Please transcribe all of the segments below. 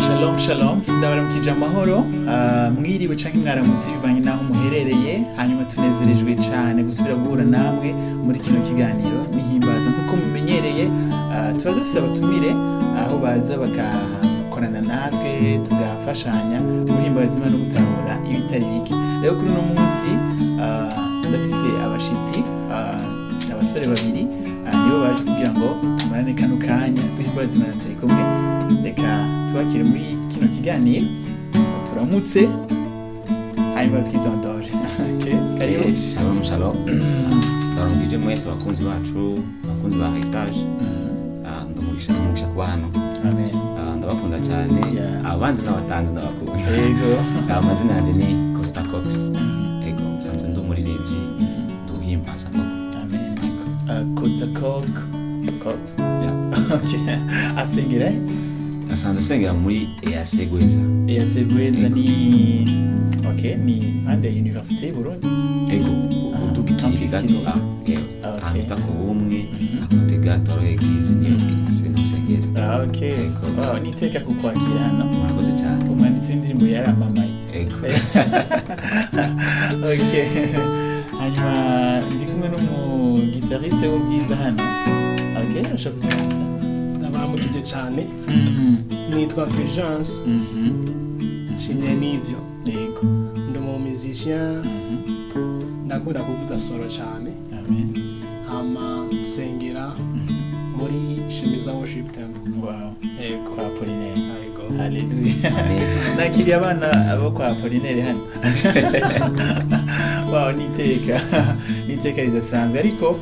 Shalom shalom, ndabaramukije amahoro. Mwiriwe canke mwaramutse bivanye n'aho muherereye. Hanyuma tunezerejwe cane gusubira guhura namwe muri kino kiganiro nihimbaza. Nk'uko mumenyereye, tuba dufise abatumire aho baza bagakorana natwe, tugafashanya guhimbaza Imana no gutahura ibitari bike. Rero kuri uno munsi ndafise abashitsi, abasore babiri, nibo baje kugira ngo tumarane kano kanya duhimbaza Imana turi kumwe. Reka tubakire muri kino kiganiro, turamutse, hanyuma twidondore. Okay, karibu. Shalom shalom, ndabaramukije mwese abakunzi bacu, abakunzi ba Heritage. Ndumugisha kuba hano. Amen. Ndabakunda cyane. Abanzi n'abatanzi ndabakunda. Amazina yanjye ni Costa Cox. Ego, nsanzwe ndi umuririmbyi, nduhimbaza koko. Amen. Ego. Costa Cox Cox. Yeah. Okay, asengera he? Asanzwe nsengera muri EAC Gweza. EAC Gweza ni, okay, ni impande ya Université y'u Burundi. Ego. Udugikiri Campus gato. Kiriri. Ah, ego. Ahantu bita ku Bumwe, à côté gato hariho église, niyo EAC niho nsengera. Ah, okay. Ego. Wow, ni iteka kukwakira hano. Murakoze cyane. Umwanditsi w'indirimbo yaramamaye. Ego. Okay, hanyuma ndi kumwe n'umugitariste w'ubwiza hano. Okay, urashobora kuturamutsa? Ndabaramukije cyane. Nitwa Fulgence Nshimye n'ibyo. Ndi umu musicien, ndakunda kuvuza solo cyane. Amen. Hama nsengera muri Shemeza Worship Temple. Yego. Kwa Apollinaire. Yego. Haleluya. Amen. Nakiriye abana bo kwa Apollinaire hano. Wow, niteka niteka ridasanzwe. Ariko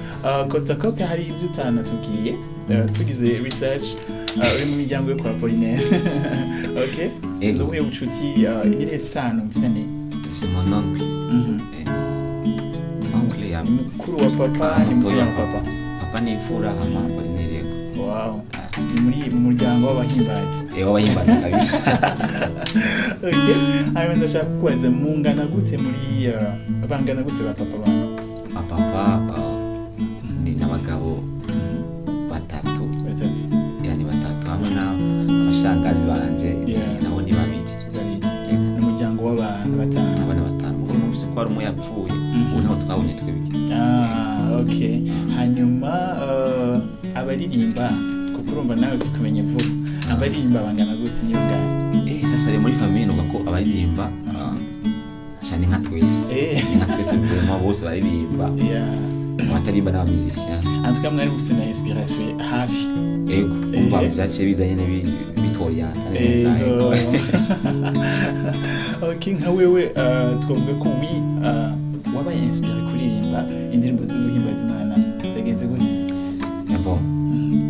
Costa Coca, hari ibyo utanatubwiye. Tugize research, uri mu miryango yo kwa Apollinaire. Okay. Ego. Nduhuye ubucuti, irihe sano mfitanye? C'est mon oncle. Oncle ya Ni mukuru wa papa, ni mutoya mutoya wa papa? Papa ni imfura, hama Apollinaire, yego. Wow, ni muri mu muryango w'abahimbazi. W'abahimbaza kabisa. Okay, hanyuma ndashaka kukubaza, mungana gute muri bangana gute ba papa banyu? Papa ni n'abagabo batatu. Batatu. Yani batatu hamwe n'abashangazi banje. Nabo ni babiri. Babiri. Yego. Ni umuryango w'abantu batanu. Abana batanu, mugabo numvise ko hari umwe yapfuye. Ubu ntaho twabonye twebwe. Ah, okay. Hanyuma abaririmba, kuko urumva nawe tukumenye vuba, abaririmba bangana gute, niyo ngana? Sasa rero muri famille nuvuga ko abaririmba cyane nka twese. Ni nka twese vraiment, bose baririmba. Abataririmba n'aba musicien. En tout cas mwari mufite na inspiration hafi. Ego, umva, byaciye biza nyene bitoriyanta neza. Ego. Ego. Okay, nka wewe twavuga ko wi wabaye inspiré kuririmba indirimbo zo guhimbaza Imana byagenze gute? Bon,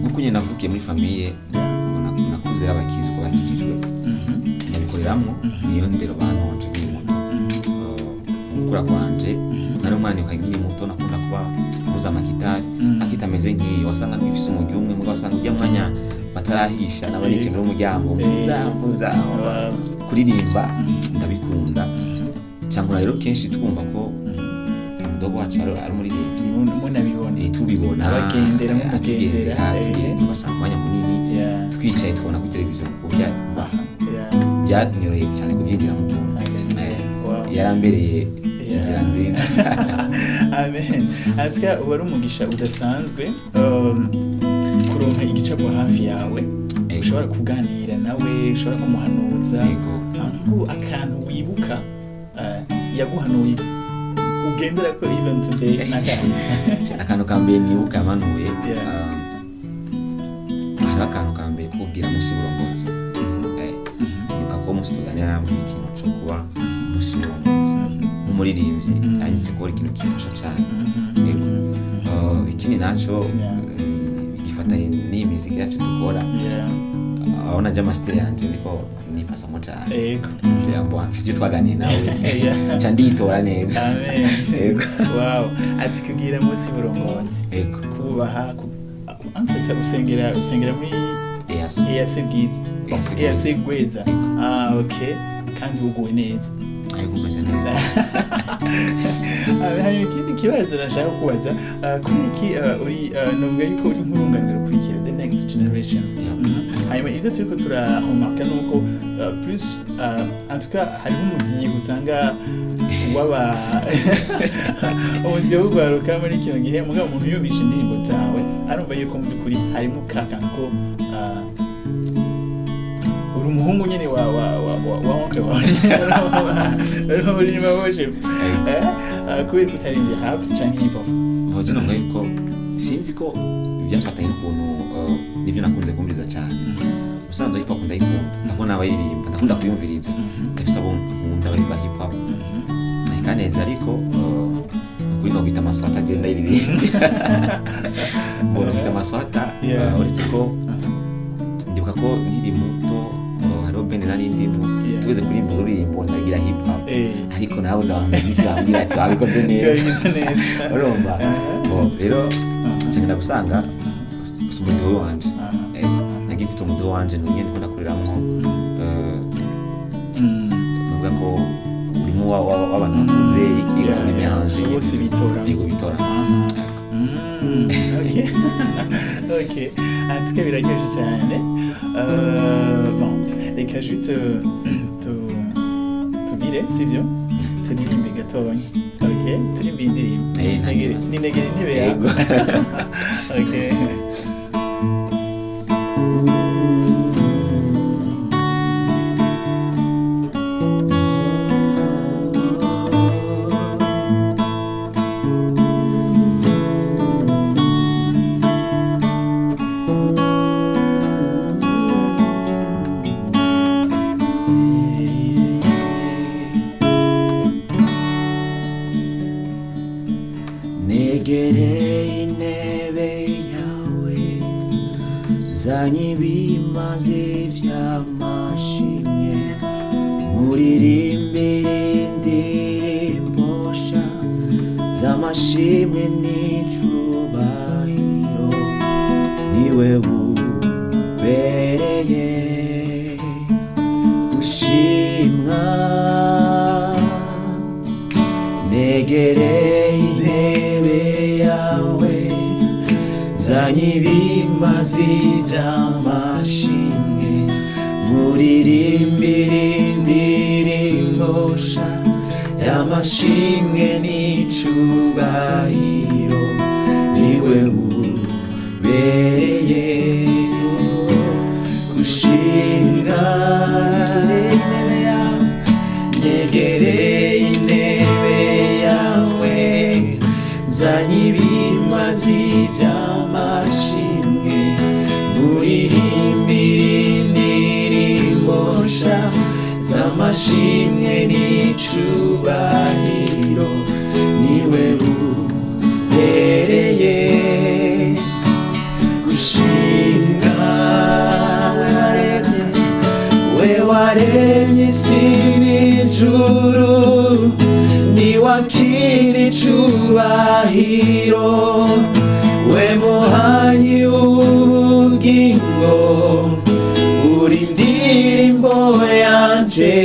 nkuko nyine navukiye muri famille, mbona nakuze abakizwa, bakijijwe, ndabikoreramwo, niyo ndero bantonje nkiri muto. Mu gukura kwanje nari umwana nkiri muto nakunda kuba mvuza amagitari, ariko itameze nk'iyo. Wasanga n'ifise umurwi umwe, mugabo wasanga ujya mwanya batarahisha naba nicaye muri umuryango mvuza mvuza. Kuririmba ndabikunda cyangwa rero kenshi twumva ko umudogo wacu ari umuririmbyi. Munabibona. Tubibona. Abagendera, mumugendera. Atugendera, tugenda ugasanga umwanya munini twicaye tukabona kuri televiziyo byanyoroheye cyane kubyinjiramo vuba. Yarambereye inzira nziza. Amen. En tout cas uba ari umugisha udasanzwe kuronka igicapo hafi yawe, ushobora kuganira nawe, ushobora kumuhanuza. Aho akantu wibuka yaguhanuye ugendera ko even today n'akantu? Akantu ka mbere nibuka yamanuye, hariho akantu ka mbere kubwira munsi y'uburongozi. Nibuka ko umunsi tuganira nambwiye ikintu co kuba munsi y'uburongozi nk'umuririmbyi, yanyitse ko ari ikintu kimfasha cane. Yego. Ikindi naco gifatanye n'iyi miziki yacu dukora, aho naje ama style yanje ndiko nipasamo cane. Mfise ibyo twaganiye nawe, nca nditora neza. Amen. Yego. Wow, ati kugira munsi y'uburongozi, kubaha en fait usengera muri EAC. EAC Bwiza? EAC. EAC Gweza. Ah, okay, kandi uguwe neza. Ariko umeze neza. Ah, hanyuma ikindi kibazo nashaka kubaza, kuri iki, uri, novuga yuko uri nk'urunganwe rukurikira, the next generation. Hanyuma ibyo turiko turaremarka ni uko plus en tout cas hariho umudiho usanga waba umudiho w'ugwaruka muri kino gihe, mugabo umuntu yumvishe indirimbo zawe arumva yuko mu by'ukuri harimo ka kantu ko uri umuhungu nyine wa oncle wawe uri muri worship, kubera ko utarimbye rap canke hip hop. Mvoje novuga yuko sinzi ko byafatanye n'ukuntu nibyo nakunze kumviriza cyane. Ubusanzwe hip hop ndayikunda, ndakunda abayiririmba, ndakunda kuyumviriza, ndafise abo nkunda baririmba hip hop ikaneza, ariko kuri no kwita amaswata je ndayiririmba mbona kwita amaswata. Uretse ko ndibuka ko nkiri muto hariho band nari ndimo, tugeze kuririmba ururirimbo ndagira hip hop, ariko nawe uza bisi bambwira ati wabikoze neza. Tubigize neza. Urumva? Bon, rero nsengera gusanga si umudiho wanje. Ego, nagiye mfite umudiho wanje numwe ndiko ndakoreramwo, nuvuga ko urimo w'abantu bakunze iki bakunda imihanje. Bose bitora. Yego, bitora. Ok. En tout cas, biraryoshye cyane. Bon, reka juste tubwire, sibyo? Turirimbe gatonya. Ok, turirimbe indirimbo. Nta kibazo. Ninegere intebe yawe. Yego. Ok. Negereye intebe yawe, zanye ibimaze vy'amashimwe, muririmbire indirimbo sha z'amashimwe n'icubahiro, niwe bubereye gushimwa. Negereye intebe yawe, zanye ibimazi by'amashimwe, muririmbire indirimbo sha z'amashimwe n'icubahiro, niwe ubereye gushimwa. Negereye intebe yawe, zanye ibimazi by'amashimwe, muririmbire indirimbo sha z'amashimwe n'icubahiro, niwe ubereye gushimwa. We waremye isi n'ijuru, niwakira icubahiro, we muhanyi w'ubugingo, uri indirimbo yanje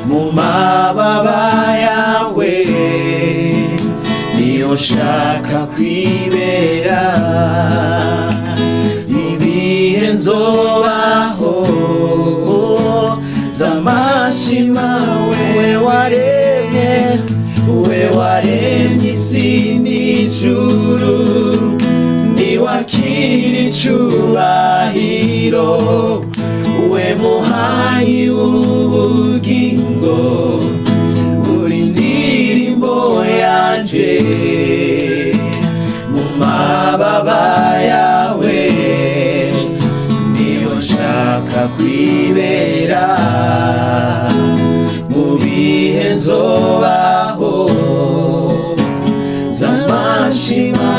mu mababa yawe, niyo nshaka kwibera ibihe nzobaho z'amashima. We waremye isi n'ijuru, niwakira icubahiro, we muhayi w'ubugingo, uri indirimbo yanje mu mababa yawe, niyo nshaka kwibera mu bihe nzobaho z'amashima.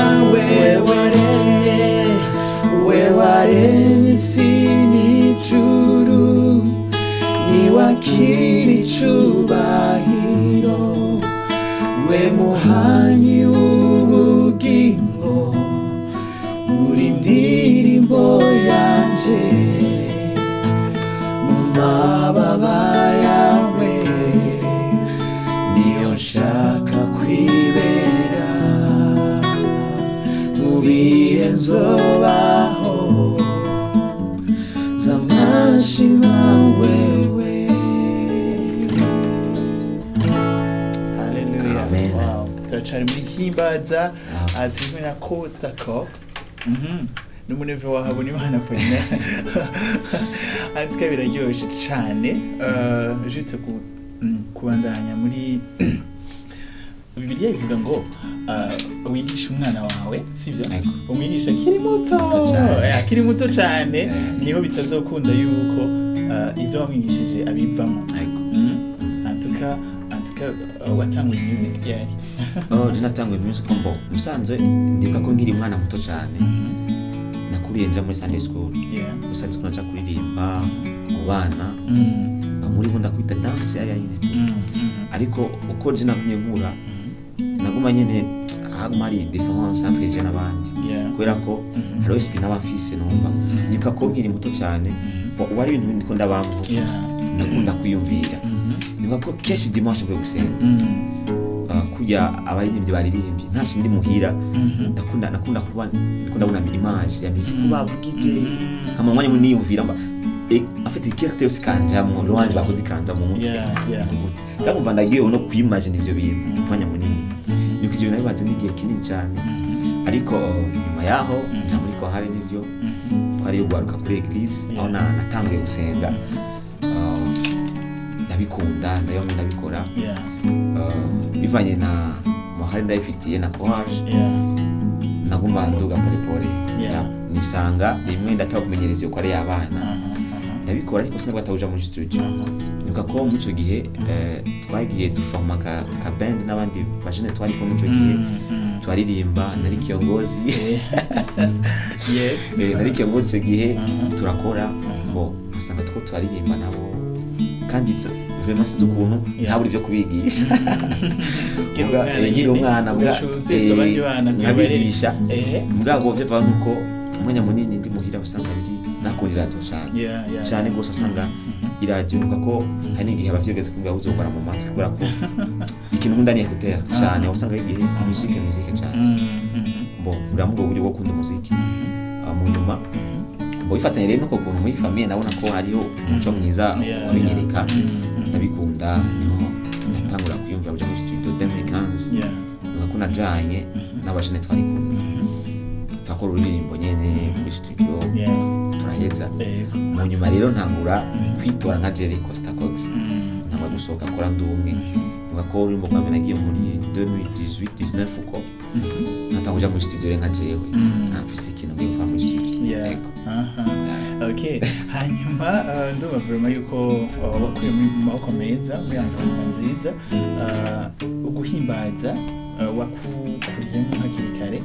We waremye isi n'ijuru, niwakira icubahiro, we muhanyi w'ubugingo, uri indirimbo yanje mu mababa yawe, niyo nshaka kwibera mu bihe nzobaho. Ndashima wewe. Haleluya. Amen. Wow. Turacari muri Himbaza. Turi kumwe na Costa Cop. N'umuneve wa Habonimana Apollinaire. Antuka biraryoshe cane. Juste kubandanya muri Bibiliya ivuga ngo wigishe umwana wawe, sivyo? Ego. Umwigisha akiri muto. Muto cane. Akiri muto cane, niho bitazokunda yuko ivyo wamwigishije abivamo. Ego. En tout cas, watanguye music ryari? Oh, je natanguye music mbo musanzwe ndibuka ko nkiri umwana muto cyane nakuriye nja muri Sunday school. Muri Sunday school naja kuririmba mu bana, muri bo ndakubita dance yari nyine tu. Ariko uko je nagumye nkura, naguma nyine haguma hari différence entre je n'abandi, kubera ko hariho esprit naba mfise numva. Ndibuka ko nkiri muto cyane, bo wari ibintu ndiko ndabamwo, ndakunda kwiyumvira. Ndibuka ko kenshi dimanche mvuye gusenga, kurya abaririmbyi baririmbye nta ndi muhira, ndakunda kuba ndiko ndabona image ya musique bavugije, nkama umwanya munini niyumvira mba afite character yose ikanjamwo, louange bakoze ikanjamwo mu mutwe. Mu mutwe kandi umva ndagiye no kwimagine ivyo bintu umwanya munini. Niko ivyo bintu nabibanze n'igihe kinini cyane. Ariko nyuma yaho nja muri kohari, nivyo twari yo kuri église aho natanguye gusenga. Ndabikunda, ndabibamwe, ndabikora. Bivanye na mahari ndayifitiye na courage, naguma nduga pole pole. Nisanga rimwe ndataba kumenyereza iyo kwari y'abana, ndabikora, ariko sinabwo atawuja muri studio. Nibuka ko muri ico gihe twagiye duforma ka band n'abandi bajene twari kumwe muri ico gihe, twaririmba, nari kiongozi. Nari kiongozi ico gihe. Turakora bo usanga two turaririmba nabo, kandi vraiment sinzi ukuntu ntabura ivyo kubigisha. Nkiri umwana nkiri nyene, umwana ugacuzezwa abandi bana nkabigisha. Mugabo vyava nuko umwanya munini ndi muhira usanga ndi nakunda iradiyo cyane, cyane rwose. Usanga iradiyo, nibuka ko hari n'igihe abavyeyi bageze kumbwira uzokora mu matwi, kubera ko ikintu nkunda ni écouteur cyane. Usanga hari igihe musique, musique cyane. Bo nkurira muri ubwo buryo bwo gukunda umuziki. Mu nyuma bo bifatanye rero nuko kuntu muri famille nabona ko hariho umuco mwiza wabinyereka, ndabikunda. Niho natangura kwiyumvira kuja muri studio 2015. Nibuka ko najanye n'abajene twari kumwe, turakora ururirimbo nyene muri studio, turaheza. Mu nyuma rero ntangura kwitora nka Jerry Costa Cox, ntangura gusohoka akora ndi umwe. Nibuka ko ururirimbo rwa mbere nagiye muri 2018 19 uko natangura kuja muri studio rero nka jewe, mfise ikintu ngiye gutwara muri studio. Yego. Aha. Okay. Hanyuma ndumva vraiment yuko wakuye mu maboko meza, muri environnement nziza. Uguhimbaza wakukuriyemo hakiri kare.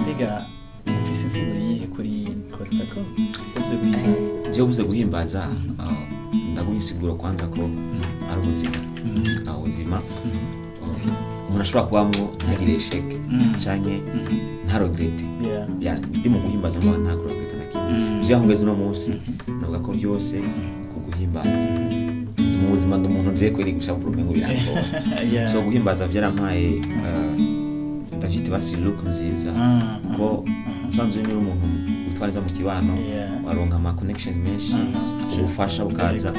Mbega ufise insiguro yihe kuri Costa Co uvuze guhimbaza? Jewe uvuze guhimbaza, ndaguha insiguro kwanza ko ari ubuzima. Ubuzima umuntu ashobora kubamwo ntagire échec canke ntaregrette. Ya, ndi mu guhimbaza mba nta kuregretta na kimwe. Ivyo aho ngeze uno munsi, navuga ko byose ku guhimbaza. Ndi mu buzima, ndi umuntu nje kweri gushabura umengo birangora. So guhimbaza byarampaye, ndavyita basi look nziza, kuko usanzwe uri umuntu witwara neza mu kibano, waronka ama connection menshi, ubufasha bukaza.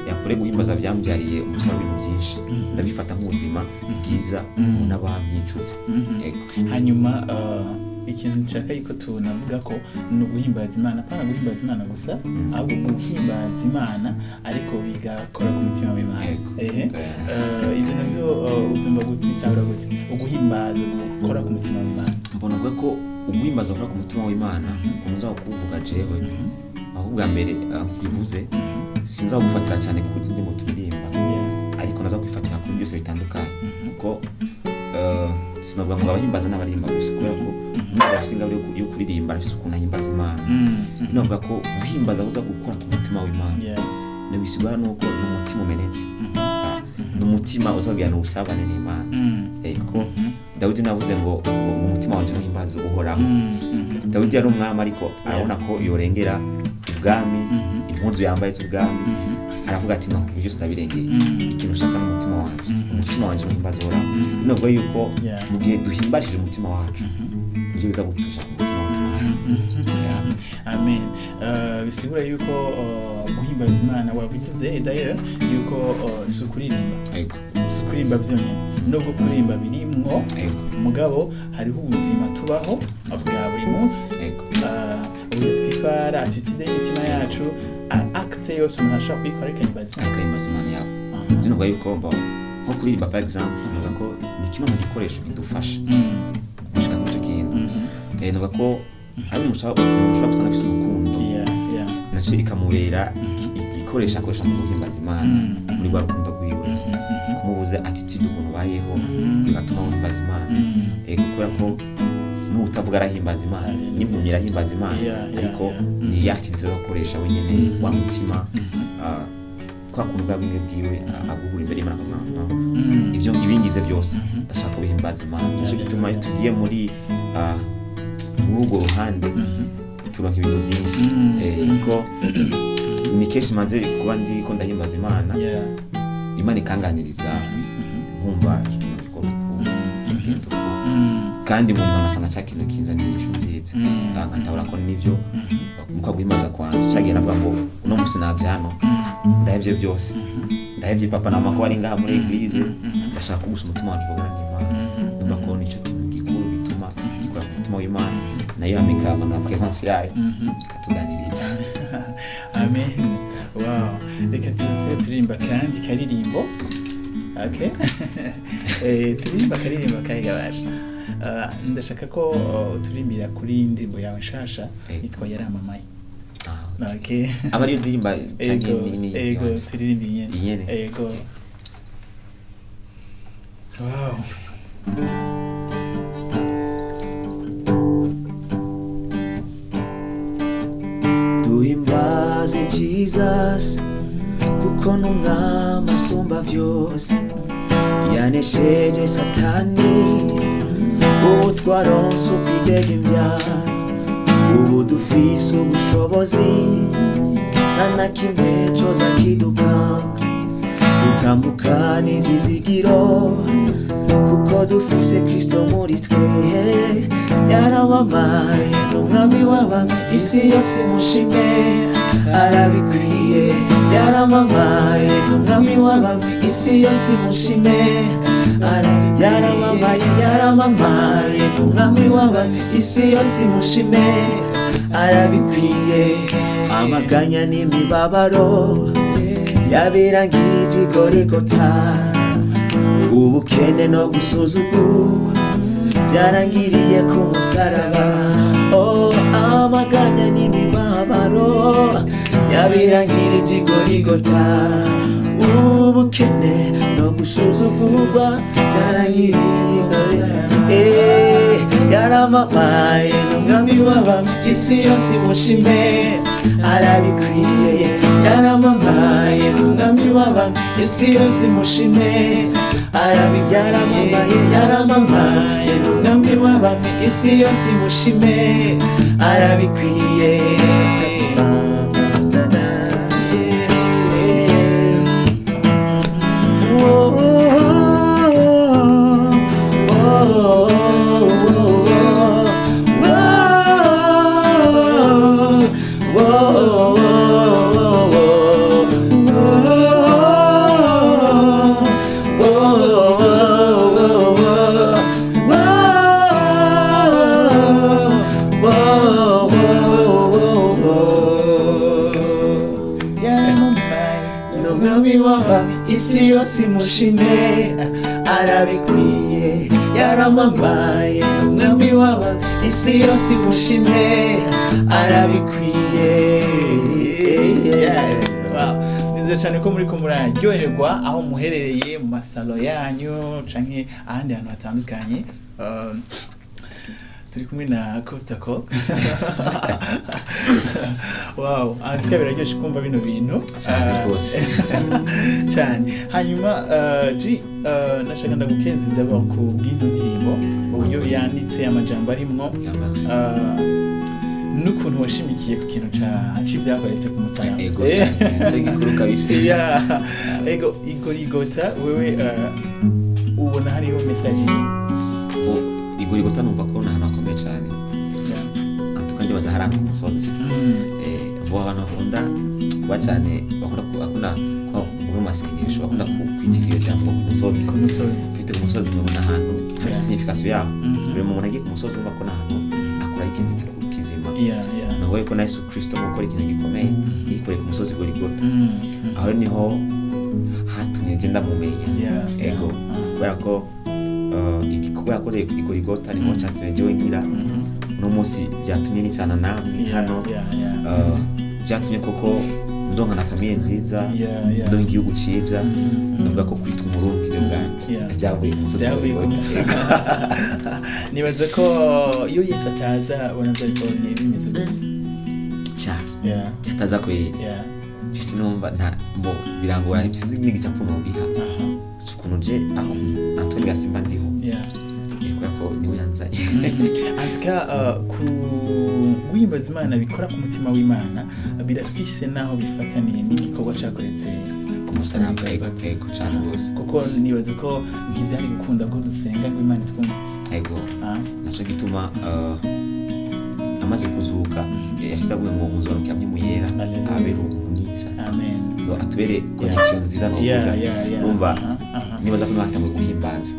Yakore guhimbaza byambyariye umusaruro w'ibintu byinshi. Ndabifata nk'ubuzima bwiza umuntu aba yicuza. Yego. Hanyuma ikintu nshaka yuko tunavuga ko ni uguhimbaza Imana, apana guhimbaza Imana gusa, ahubwo guhimbaza Imana ariko bigakora ku mutima w'Imana. Yego. Ehe. Ibyo navyo ubyumva gute, bitahura gute, uguhimbaza gukora ku mutima w'Imana? Mbona avuga ko uguhimbaza gukora ku mutima w'Imana, ukuntu nza kuwuvuga jewe, aho ubwa mbere nkuko ubivuze, sinza kugufatira cyane ku zindi ngo turirimba, ariko naza kwifatira ku byose bitandukanye, kuko sinavuga ngo abahimbaza n'abaririmba gusa, kubera ko umuntu afise ingabire yo kuririmba arafise ukuntu ahimbaza Imana. Navuga ko guhimbaza kuza gukora ku mutima w'Imana, ntibisigura nuko ni umutima umenetse. Ni umutima uzabwira ubusabane n'Imana. Kuko Dawidi navuze ngo umutima wanje ntuhimbaze Uhoraho. Dawidi yari umwami, ariko arabona ko yorengera ubwami, impuzu yambaye z'ubwami, aravuga ati: "No, ibyo byose ndabirengeye, ikintu ushaka ni umutima wanje, umutima wanje ntuhimbaze Uhoraho." Binavuga yuko mu gihe duhimbarishije umutima wacu, nibyo biza gutusha ku mutima w'Imana. Yeah. Amen. Bisigura yuko guhimbaza Imana, wabivuze d'ailleurs, yuko si ukuririmba, Ego. si ukuririmba byonyine, nubwo kuririmba birimwo, Ego. mugabo hariho ubuzima tubaho bwa buri munsi, Ego. Uburyo twitwara, attitude y'imitima yacu, acte yose umuntu ashobora kuyikora ariko ahimbaza Imana. Akahimbaza Imana yawe. Je novuga yuko nko kuririmba, par exemple, novuga ko ni kimwe mu gikoresho bidufasha gushika kuri ico kintu. Novuga ko hari umuntu ushobora gusanga afise urukundo, naco ikamubera igikoresho akoresha mu guhimbaza Imana muri rwa rukundo rwiwe, kumubuza attitude, ukuntu ubayeho, bigatuma uhimbaza Imana. Kubera ko n'utavuga arahimbaza Imana, n'impumyi irahimbaza Imana, ariko ni ya attitude akoresha wenyene, wa mutima, kwa kuntu bwa bumwe bwiwe agugura imbere y'Imana, akavuga ngo, "No, ivyo ibingize byose ndashaka guhimbaza Imana." Nicyo gituma iyo tugiye muri urwo ruhande turonka ibintu byinshi. Kuko ni kenshi maze kuba ndi ko ndahimbaza Imana, Imana ikanganiriza, nkumva iki kintu gikorwa uku, kigenda uku, kandi mu nyuma ngasanga ca kintu kinzaniye inyishu nziza. Nkatabura ko nivyo muka guhimbaza kwanje cagiye navuga ngo uno musi navye hano, ndahevye byose, ndahevye papa na mama ko bari ngaha muri église, ndashaka kugusa umutima wanje uvugana n'Imana. Numva ko nico kintu gikuru bituma gikora ku mutima w'Imana, nayo yamikama na présence yayo ikatuganiriza. Amen. Wow, reka tubasube turirimba kandi karirimbo. Okay, turirimba akaririmbo kahe? Ndashaka ko turirimbira kuri indirimbo yawe nshasha yitwa Yaramamaye. Ah, okay. Okay. Aba ariyo ndirimba canke Ego. ni Ego. iwanje? Turirimba inyene. Inyene. Ego. Wow. Duhimbaze Jesus, kuko n'umwami asumba byose, yanesheje Satani. Ubu twaronse ukwidegembya, ubu dufise ubushobozi, nta na kimwe coza kidukanga. Dutambuka n'ivyizigiro, kuko dufise Kristo muri twe. Yaramamaye, n'umwami w'abami, isi yose mushime, arabikwiye. Yaramamaye, n'umwami w'abami, isi yose mushime, yaramamaye. Yaramamaye, n'umwami w'abami, isi yose mushime, arabikwiye. Amaganya n'imibabaro yabirangirije igorigota, ubukene no gusuzugurwa byarangiriye ku musaraba. Oh, amaganya n'imibabaro yabirangirije igorigota, ubukene no gusuzugurwa byarangiriye igorigota. Yaramamaye, n'umwami w'abami, isi yose imushime, arabikwiye. Yaramamaye, n'umwami w'abami, isi yose imushime, yaramamaye. Yaramamaye, n'umwami w'abami, isi yose imushime, arabikwiye. Oh, oh, oh, Yaramamaye. N'umwami w'abami, isi yose imushime, arabikwiye. Yaramamaye, n'umwami w'abami, isi yose imushime, arabikwiye. Yes, wow. Nizeye cyane ko muri ko muraryoherwa aho muherereye mu masalo yanyu canke ahandi hantu hatandukanye. Turi kumwe na Costa Cole. Wow, en tout cas biraryoshe kumva bino bintu. Cyane rwose. Cyane. Hanyuma G, nashaka ndagukeze d'abord ku bw'ino ndirimbo, uburyo yanditse, amajambo arimwo, Yeah, merci. N'ukuntu washimikiye ku kintu ca c'ivyakoretse ku musaraba. Ego cyane, nicyo gikuru kabisa. Yeah. Ego, igorigota, wewe ubona hariho message iri? Bo, igorigota numva ko ni ahantu hakomeye cyane. Antuka Nibaza hari ahantu ku musozi. Bo abantu bakunda kuba cyane, bakunda kuba mu masengesho, bakunda kwita iryo jambo ku musozi. Ku musozi. Ufite ku musozi mubona ahantu hari signification yaho. Buri muntu agiye ku musozi urumva ko n'ahantu akora ikintu kizima. Nawe ko na Yesu Kristo mu gukora ikintu gikomeye yikoreye ku musozi Goligota. Aho niho hatumye nje ndamumenya. Ego, kubera ko igikorwa yakoreye i Goligota niho cyatumye jewe nkira. Uno munsi byatumye nicana namwe hano. Byatumye koko ndonka na famille nziza, ndonka igihugu ciza. Ndavuga ko kwitwa Umurundi byo bwanje byavuye ku musozi Byavuye ku Goligota. musozi. Nibaza ko iyo Yesu ataza ubona byari kuba bimeze gute? Cyane. Yataza kweri. Jese numva nta mbo birangora, sinzi n'igicapo nobiha. Ukuntu je aho Antoine Gasimba ndiho. Kubera ko niwe yanzanye. En tout cas, ku guhimbaza Imana bikora ku mutima w'Imana birafise naho bifataniye n'igikorwa cakoretse ku musaraba. Ego, ego, cyane rwose. Kuko nibaza ko ntivyari gukunda ko dusenga ngo Imana itwumve. Ego. Naco gituma amaze kuzuka yashize avuga ngo muzorokera mwe muyera Hallelujah. abere umwitsa. Amen. Ngo atubere connection nziza no kuvuga. Urumva, nibaza ko nibatanguye guhimbaza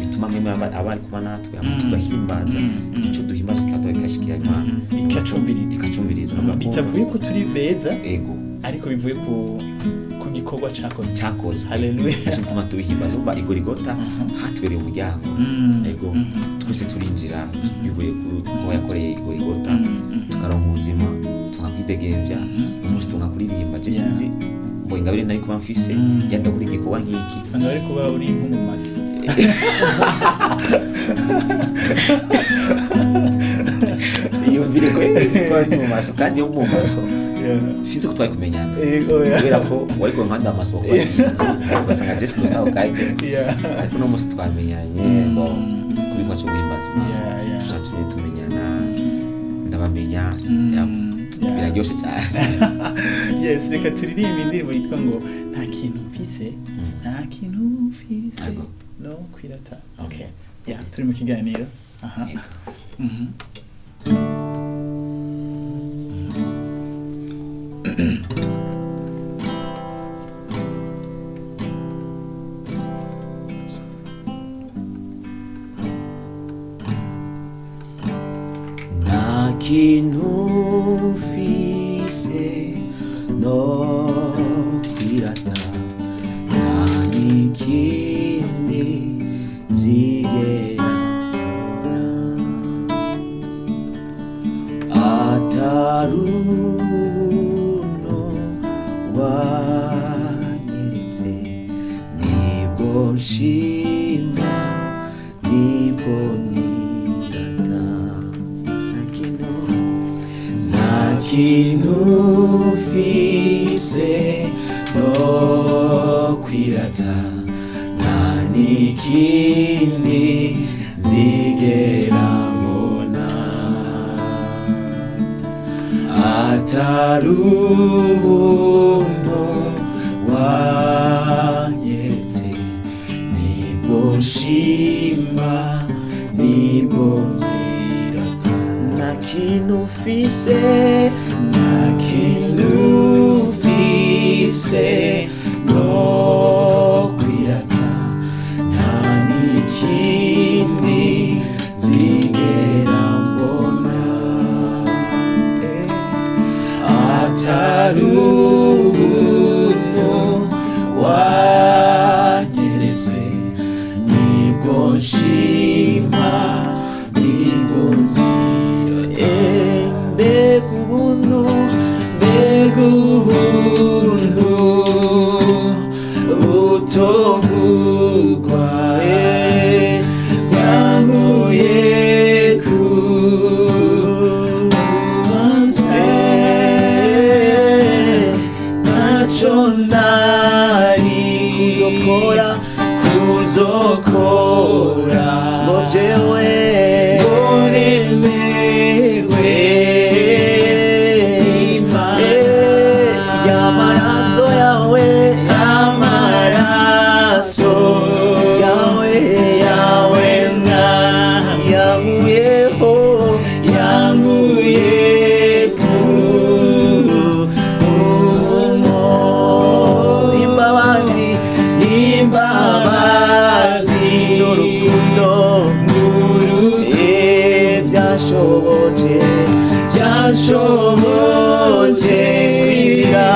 bituma mwe abari kuba natwe hama tugahimbaza. Ico duhimbaza kikaduha kikashikira Imana. Ikacumviriza. Ikacumviriza. Navuga ko Bitavuye ko turi beza, ego, ariko bivuye ku gikorwa cakozwe. Cyakozwe. Hallelujah. Nico gituma tubihimbaza. Umva, i Goligota hatubereye umuryango. Ego, twese turinjira bivuye ku kuba yakoreye i Goligota, tukaronka ubuzima, tukakwidegembya umunsi, tukakuririmba. Je sinzi ngo ingabire nari kuba mfise yadakora igikorwa nk'iki. Usanga bari kuba uri nko mu maso. Yumvire ko kuba ndi mu maso, kandi yo mu maso sinzi ko twari kumenyana, Ego, yeah. kubera ko wari ku mpande amaso wakubarinze ugasanga je sindosaho kajya. Ariko uno munsi twamenyanye ngo kubikwa cyo guhimbaza Imana. Tushatse tumenyana, ndabamenya. Biraryoshe cyane. Yes, reka turirimbe indirimbo yitwa ngo nta kintu mfise, nta kintu mfise Ego. no kwirata. Okay, yeah, turi mu kiganiro aha. Ego. Nta kintu mfise no kwirata, nta n'ikindi nzigera mbona atari ubuntu wanyeretse, nibwo nshima, nibwo nirata. Nta kintu, nta kintu mfise no kwirata, nta n'ikindi nzigera mbona atari ubuntu wanyeretse, nibwo nshima, nibwo nzirata. Nta kintu mfise, nta kintu mfise no kwirata, nta n'ikindi nzigera mbona atari ubuntu wanyeretse, nibwo nshima, nibwo nzirata. Mbega ubuntu, mbega ubuntu butovugwa, bwankuye ku rubanza, ntacyo nari Byanshoboje kwinjira,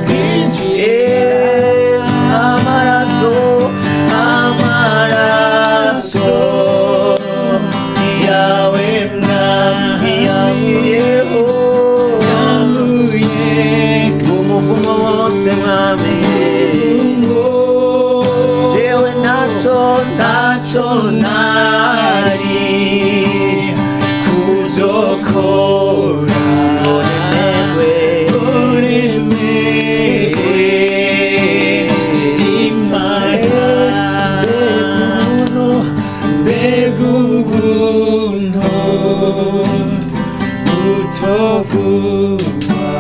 kwinjira. Amaraso, amaraso yawe mwami yankuyeho, yankuye umuvumo wose mwami. Jewe ntacyo, ntacyo nari kuzokora ngo nemerwe, uremerwe Imana. Mbega ubuntu butovugwa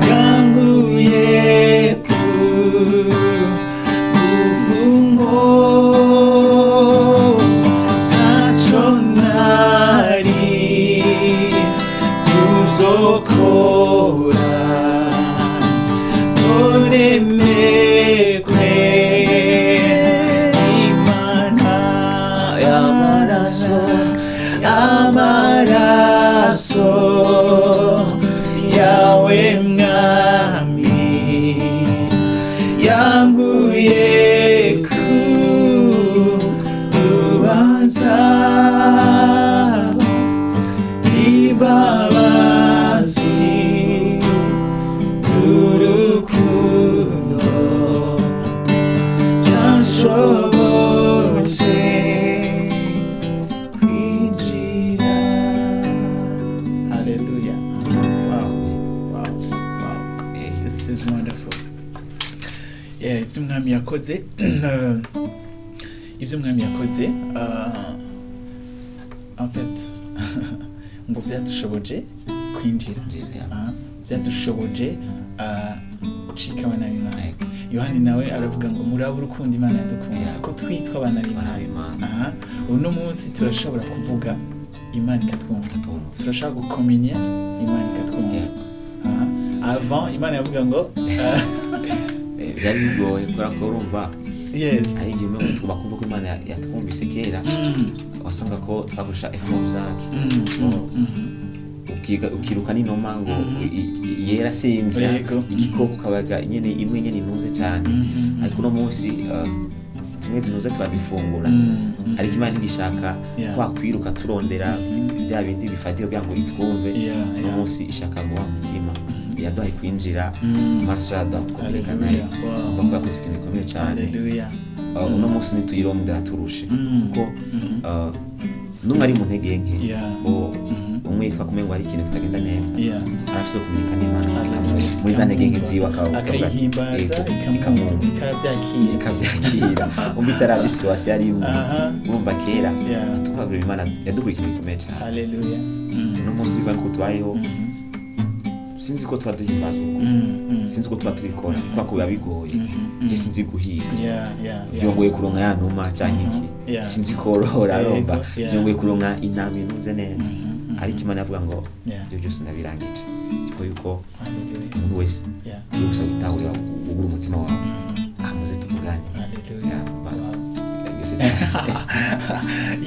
bwanguye ku buvumo, ntacyo nari kuzokora uremerwe Imana. Amaraso, amaraso yawe mwami yanguye ku rubanza, imbabazi n'urukundo byanshoboje kwinjira. Hallelujah. Wow, wow, wow. This is wonderful. Yeah, ibyo umwami yakoze, ibyo umwami yakoze, en fait ngo byadushoboje kwinjira. Kwinjira, yeah. Byadushoboje gucika abana b'Imana. Yego. Yohani nawe aravuga ngo murabe urukundo Imana yadukunze, Yeah. ko twitwa abana b'Imana. Abana b'Imana. Aha, uno munsi turashobora kuvuga Imana ikatwumva. Ikatwumva. Turashobora gukominya Imana ikatwumva. Yeah. Aha. Avant Imana yavuga ngo Byari bigoye kubera ko urumva yes ari igihe umwe tugomba kumva ko Imana yatwumvise kera, wasanga ko twakoresha effort zacu. Ukiruka n'inoma ngo yera sinzira, igikoko kabaga nyene imwe nyene intuze cyane. Ariko uno munsi zimwe zinuze turazifungura, ariko Imana ntigishaka kwa kwiruka turondera bya bindi bifatika kugira ngo itwumve. Uno munsi ishaka ngo wa mutima yaduhaye kwinjira, amaraso yaduha kukomereka nayo. Hallelujah. Wow. Kuko yakoze ikintu gikomeye cyane. Hallelujah. Uno munsi ntituyirondera turushe, kuko n'umwe ari mu ntege nke, umwe yitwa kumengo hari ikintu kitagenda neza, arafise kumenyeka n'Imana, ikamumva muri za ntege nke ziwe, akavuga ati, akayihimbaza, "Ego," ikamwumva, ikamwumva, ikabyakira. Ikabyakira umva itaraba situation arimo. Urumva kera tukabwira Imana yadukuye ikintu gikomeye cyane. Hallelujah. Uno munsi biva ko tubayeho, sinzi ko tuba duhimbaza uko, sinzi ko tuba tubikora kubera ko biba bigoye. Je sinzi guhiga, vyongoye kuronka ya numa canke iki, sinzi korora, romba, vyongoye kuronka intama inuze neza. Ariko Imana yavuga ngo ibyo byose ndabirangije, ifo yuko Hallelujah. umuntu wese uri gusa witahurira ugura umutima wawe, amuze tuvugane. Hallelujah. Yeah, Wow. biraryoshye cyane.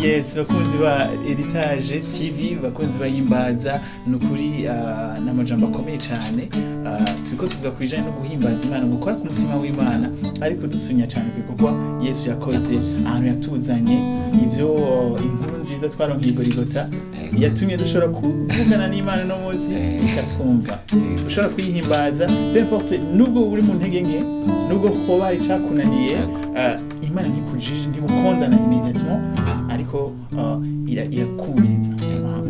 Yes, bakunzi ba Heritage TV, bakunzi bahimbaza, ni ukuri n'amajambo akomeye cyane. Turiko tuvuga ku bijanye no guhimbaza Imana, gukora ku mutima w'Imana, ariko dusunya cyane ku bikorwa Yesu yakoze, ahantu yatuzanye, ibyo inkuru nziza twaronkeye i Gorigota yatumye dushobora kuvugana n'Imana no munsi ikatwumva. Ushobora kuyihimbaza peu importe, nubwo uri mu ntege nke, nubwo hoba hari icakunaniye, Imana ntikujije, ntigukondana immédiatement, ariko irakumviriza.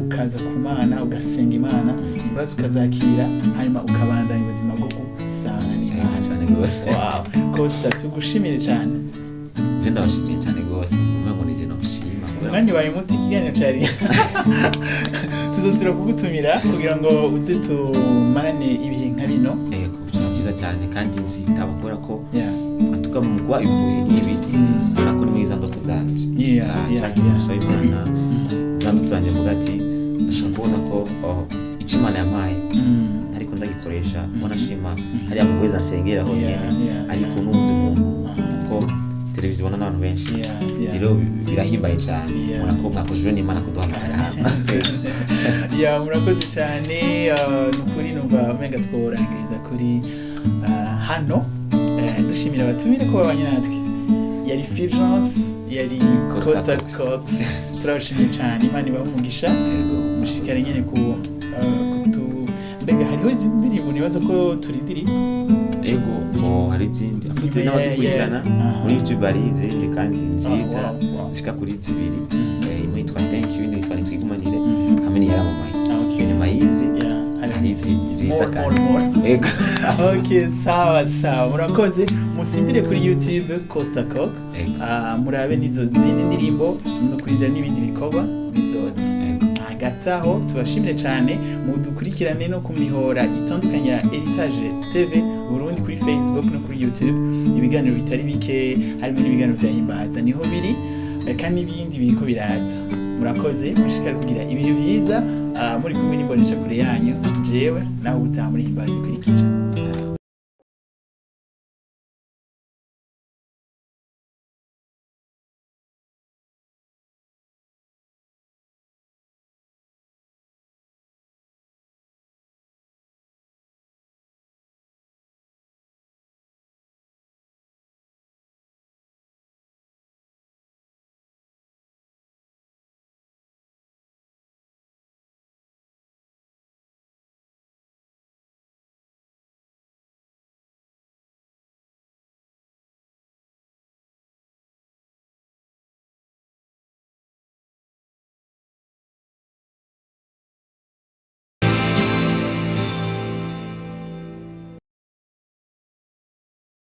Ukaza ku Mana, ugasenga Imana, imbabazi ukazakira, hanyuma ukabandanya ubuzima bwo gusana n'Imana. Cyane rwose. Wow, Costa, tugushimire cyane. Je ndabashimiye cyane rwose, umengo nije noshima. Umwanya wawe muti, ikiganiro cari tuzosubira kugutumira kugira ngo uze tumarane ibihe nka bino. Yego, byaba byiza cyane kandi nzitaba kubera ko atuka mu kuba ibihe nk'ibi, ubona ko ni muri za ndoto zanje. Cyangwa gusaba Imana za ndoto zanje, mvuga ati ndashaka kubona ko oh, icyo Imana yampaye ariko ndagikoresha, ubona shima hariya mu weza nsengera honyine, ariko n'undi muntu, kuko Televiziyo ibona n'abantu benshi. Yeah. Rero birahimbaye cyane. Ubona ko mwakoze n'Imana kuduhamagara hano. Ya, murakoze cyane. Ni ukuri numva umenga tworangiriza kuri hano. Dushimira abatumire ko babanye natwe, yari Fulgence, yari Costa Costa Cox. Cox. Turabashimiye cyane, Imana ibahe umugisha. Yego. Mushikare nyene ku kutu mbega hariho izindi ndirimbo nibaza ko turindiriye. Ego, oh, hari izindi afite n'abadukurikirana muri YouTube, hari izindi kandi nziza zishika kuri zibiri. Imwe yitwa Thank You, indi yitwa Nitwigumanire, hamwe n'iyaramamaye. Inyuma y'izi Yeah, hari izindi nziza More, kandi. more, more. Ego. Okay, sawa sawa, murakoze. Musimbire kuri YouTube Costa Cock. Ego. Murabe n'izo zindi ndirimbo no kurindira n'ibindi bikorwa bizoza. Ego. Hagati aho tubashimire cyane, mudukurikirane no ku mihora itandukanye ya Heritage TV Burundi, kuri Facebook no kuri YouTube. Ibiganiro bitari bike harimo n'ibiganiro bya Himbaza niho biri, kandi n'ibindi biriko biraza. Murakoze, mushikare kugira ibihe byiza, muri kumwe n'imbonesha kure yanyu jewe nawe utaha muri Himbaza ikurikira.